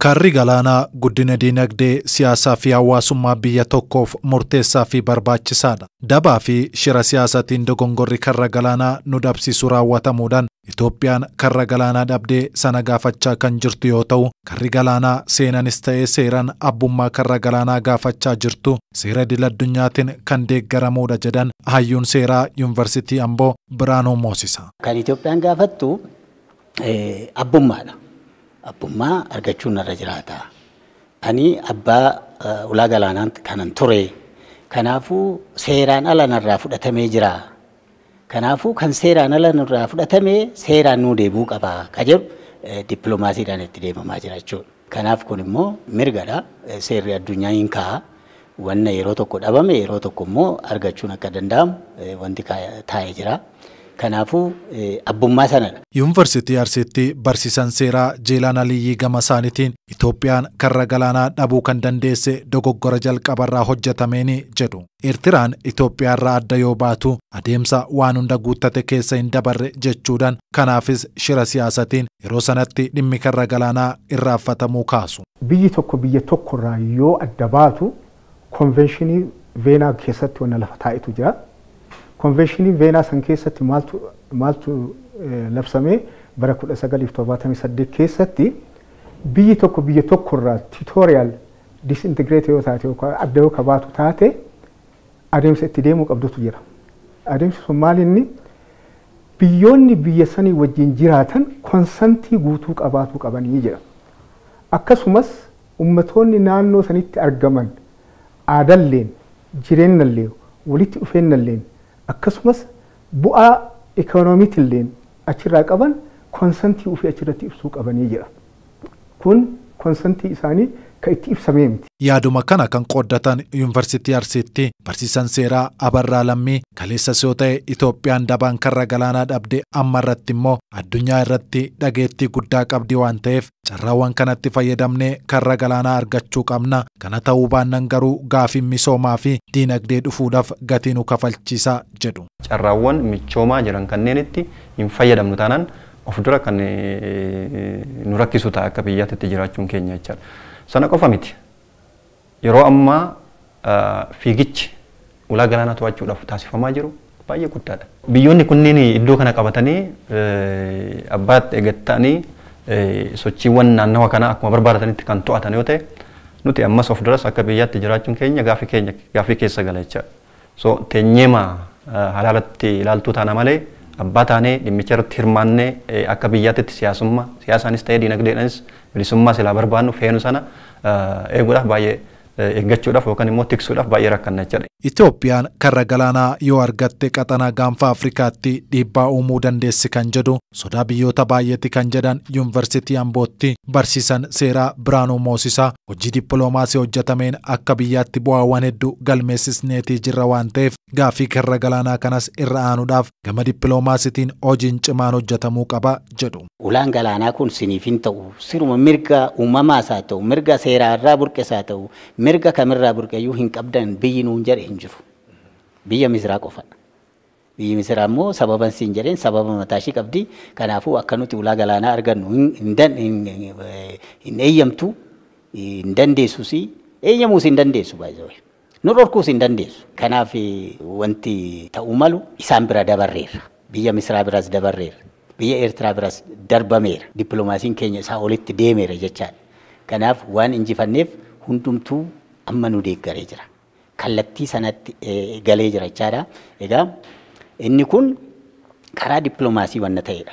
Karri galaanaa guddina diinagdee, siyaasaa fi hawaasummaa biyya tokkoof murteessaa fi barbaachisaadha. Dabaa fi shira siyaasaatiin dogongorri karra galaanaa nu dhabsiisu raawwatamuudhaan Itoophiyaan karra galaanaa dhabdee sana gaafachaa kan jirtu yoo ta'u, karri galaanaa seenanis ta'ee seeraan abbummaa karra galaanaa gaafachaa jirtu seera idil addunyaatiin kan deeggaramuudha jedhan hayyuun seeraa Yuunivarsiitii Amboo Biraanuu Moosisa. Kan Itoophiyaan gaafattu abbummaadha. Abbummaa argachuun irra jiraata. Ani abbaa ulaa galaanaa kanan ture. Kanaafuu seeraan ala narraa fudhatamee jira. Kanaafuu kan seeraan ala nurraa fudhatame seeraan nuu deebi'uu qaba ka jedhu dippiloomaasiidhaan itti deemamaa jira jechuudha. Kanaaf kun immoo mirgadha. Seerri addunyaa hin kaa'a. Wanna yeroo tokko dhabame yeroo tokko immoo argachuun akka danda'amu wanti taa'ee jira. Kanaafuu abbummaa sanadha. Yuunivarsiitii Arsiitti barsiisan seeraa Jeelaan Aliyyii gama isaaniitiin Itoophiyaan karra galaanaa dhabuu kan dandeesse dogoggora jalqabarraa hojjetameeni jedhu. Eertiraan Itoophiyaarraa adda yoo baatu adeemsa waan hunda guuttate keessa hin dabarre jechuudhaan kanaafis shira siyaasatiin yeroo sanatti dhimmi karra galaanaa irraanfatamuu kaasu. Biyyi tokko biyya tokkorraa yoo adda baatu konvenshinii Veenaa keessatti wanna lafa taa'etu jira. Konvenshinii Veenaa san keessatti maaltu labsamee bara 1978 keessatti biyyi tokko biyya tokkorraa territorial disintegrate yoo taate yookaan adda yoo kabaatu taate adeemsa itti deemuu qabdutu jira. Adeemsi sun maal inni biyyoonni biyya sanii wajjin jiraatan konsantii guutuu qabaatuu qabanii jira. Akkasumas ummatoonni naannoo sanitti argaman aadalleen, jireennallee, walitti dhufeennalleen akkasumas bu'aa ikoonomiitilleen achirraa qaban konsantii ofii achirratti ibsuu qabanii jira. Kun konsantii isaanii kan itti ibsamee miti. Yaaduma kana kan qooddatan Yuunivarsiitii Arsiitti barsiisan seeraa Abarraa Lammii kaleessas yoo ta'e Itoophiyaan dabaan karra galaanaa dhabde amma irratti immoo addunyaa irratti dhageettii guddaa qabdi waan ta'eef carraawwan kanatti fayyadamnee karra galaanaa argachuu qabna. Kana ta'uu baannaan garuu gaafiin misoomaa fi diinagdee dhufuudhaaf gatii nu kafalchiisa jedhu. Carraawwan michoomaa jiran kanneenitti hin fayyadamnu taanaan of dura kan nu rakkisu ta'a akka biyyaatti jiraachuun keenya jechaadha. Sana qofa miti. Yeroo ammaa fiigichi ulaa galaanaa to'achuudhaaf taasifamaa jiru baay'ee guddaadha. Biyyoonni kunneen iddoo kana qabatanii abbaatti eeggatanii sochiiwwan naannawa kanaa akkuma barbaadatanitti kan to'atan yoo ta'e nuti ammas of duras akka biyyaatti jiraachuun keenya gaaffii keessa gala jechaadha. So teenyeema halaalatti ilaaltuu taana malee abbaa taanee dhimmicha irratti hirmaannee akka biyyaatti siyaasummaa siyaasaanis ta'ee diinagdeedhaanis bilisummaa silaa barbaannu feenu sana eeguudhaaf baay'ee eeggachuudhaaf yookaan immoo tiksuudhaaf baay'ee rakkanna jechaadha. Itoophiyaan karra galaanaa yoo argatte qaxanaa gaanfa Afrikaatti dhiibbaa uumuu dandeessi kan jedhu sodaa biyyoota baay'eeti kan jedhan Yuunivarsiitii Ambootti barsiisan seeraa Biraanuu Moosisaa hojii dippiloomaasii hojjetameen akka biyyaatti bu'aawwan hedduu galmeessisneetii jirra waan ta'eef gaaffii karra galaanaa kanas irra aanuudhaaf gama dippiloomaasiitiin hojiin cimaan hojjetamuu qaba jedhu. Ulaan galaanaa kun siniif hin ta'u siruma mirga uumamaas haa ta'u mirga seeraa irraa burqes haa ta'u mirga kamirraa burqeyyuu hin qabdan biyyi nuun jedhe hin jiru. Biyya Misiraa qofadha. Biyyi Misiraa immoo sababa siin jedheen sababa mataa ishii qabdi. Kanaafuu akka nuti ulaa galaanaa argannu hin eeyyamtu, hin dandeessus, eeyyamuus hin dandeessu baay'ee. Nu dhorkuus hin dandeessu. Kanaaf wanti ta'uu malu isaan bira dabarreerra. Biyya Misiraa biras dabarreerra. Biyya Eertiraa biras darbameera. Dippiloomaasiin keenya isaa olitti deemeera jechaadha. Kanaaf waan injifanneef hundumtuu amma nu deeggaree jira. Kallattii sanatti galee jira jechaadha. Egaa inni kun karaa dippiloomaasii wanna ta'edha.